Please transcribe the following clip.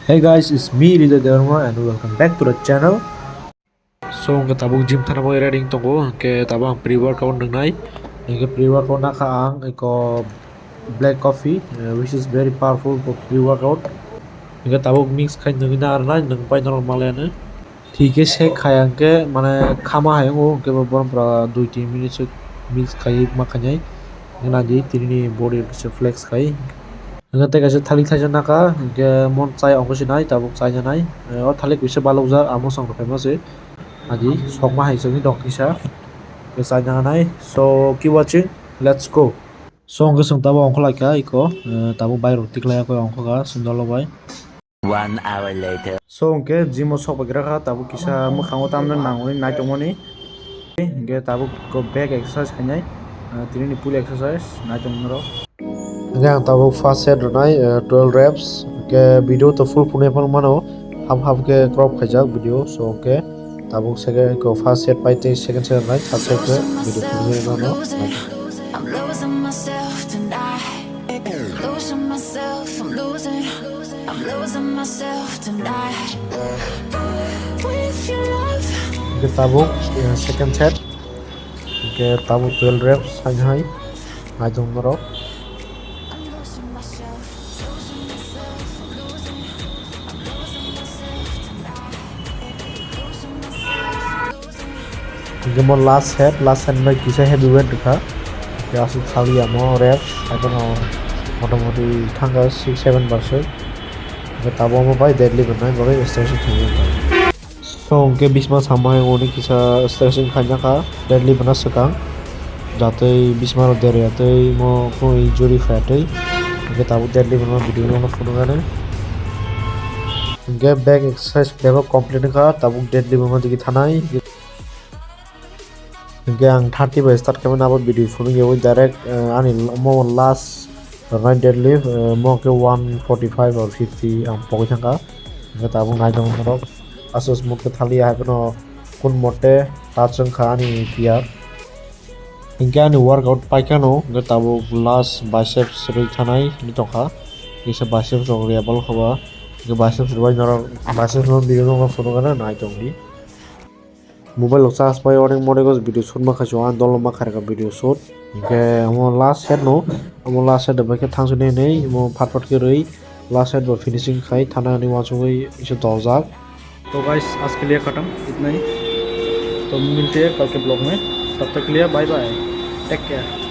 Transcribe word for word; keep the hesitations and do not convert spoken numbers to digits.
Hey guys, it's me Rida Debbarma and welcome back to the channel. So hwnkhe tabuk gym thana bagwi ready wng tongo, hwnkhe tabuk ang pre-workout nwngnai. Hwnkhe pre-workout nakha ang eko black coffee, uh, which is very powerful for pre-workout. Hwnkhe tabuk mix khai nwngwi narwnai, nwng pai norok malaiano. Thik khe shake khai ang khe, mane, khama hai wngo, hwnkhe bo borom pura dui tin minute se mix khai ma khainai. Hwnkhe naidi tini ni body kisa flex khai. Hwnkhe tei kaisa thalik thaisa nakha, hwnkhe mon chai ongkhe sinai, tabuk chai nanai. Eh, o thalik kisa balokjak, amo song rok phaima se. Adi sokma hai chwngwi dok kisa. Hwnkhe chai nanai. So, keep watching. Let's go. So, hwnkhe chwng tabuk ongkha lai kha, eko, eh, tabuk bike rok tiklai ya khe ongkha kha, sundalo bai. One hour later. So, hwnkhe gym o sok bai gra kha, tabuk kisa mwkhango tamno nangwi naitongmani. Hwnkhe tabuk ko back exercise khainai, ah, tini ni pull exercise naitong norok. Hwnkhe ang tabuk first set rwnai, ah, twelve reps. Hwnkhe video to full phunuknai phano mano, half half khe crop khaijak video. So, hwnkhe tabuk second ko first set pai tei second set rwnai, third set khe video phunuknai mano. I'm losing myself tonight. Losing myself, I'm losing. I'm losing myself tonight. With your love. Hwnkhe tabuk, eh, second set. Hwnkhe tabuk twelve reps hai hai. Naitong norok. I'm losing myself. Losing myself, I'm losing. I'm losing myself tonight. Losing myself, losing. Hwnkhe mo last set, last set bai kisa heavy weight rwkha. Hwnkhe aswk saliya mo reps, abono motamoti thangkha six seven bar se. Hwnkhe tabuk omo bai deadlift rwnai bagwi stretching khainai wngkha. So hwnkhe bisma sambai hwnwi kisa stretching khainakha deadlift rwna swkang. Jatwi bisma rok derya twi mo khorang injury phaiya twi. Hwnkhe tabuk deadlift rwna video no phunuknani. Hwnkhe back exercise khlaiba complete wngkha, tabuk deadlift rwna digi thanai. Hwnkhe ang thirty bai start khaimani abo video phunukyawi direct, eh, ani omo last rwnai deadlift, eh, mo khe one forty five or fifty ang pogwi thangkha. Hwnkhe tabuk naitong norok aswk smooth khe thaliya hai phano kun mote touch wngkha ani P R. Hwnkhe ani workout paikhano hwnkhe tabuk last biceps rwi thanai hinwi tongkha. Kisa biceps rok rwya bal kha ba. Hwnkhe biceps rwbai norok biceps no video no phunukgana naitongdi. Mobile rok charge pai onek monek o video shoot ma khaisio, ang dol ma kharika video shoot. Hwnkhe omo last set no, omo last set bai khe thangsu nini omo phat phat khe rwi last set bo finishing khai thana hwnwi uansugwi kisa dojak. तो गाइस, आज के लिए खत्म, इतना ही। तो मिलते हैं कल के ब्लॉग में, तब तक के लिए बाय बाय, टेक केयर।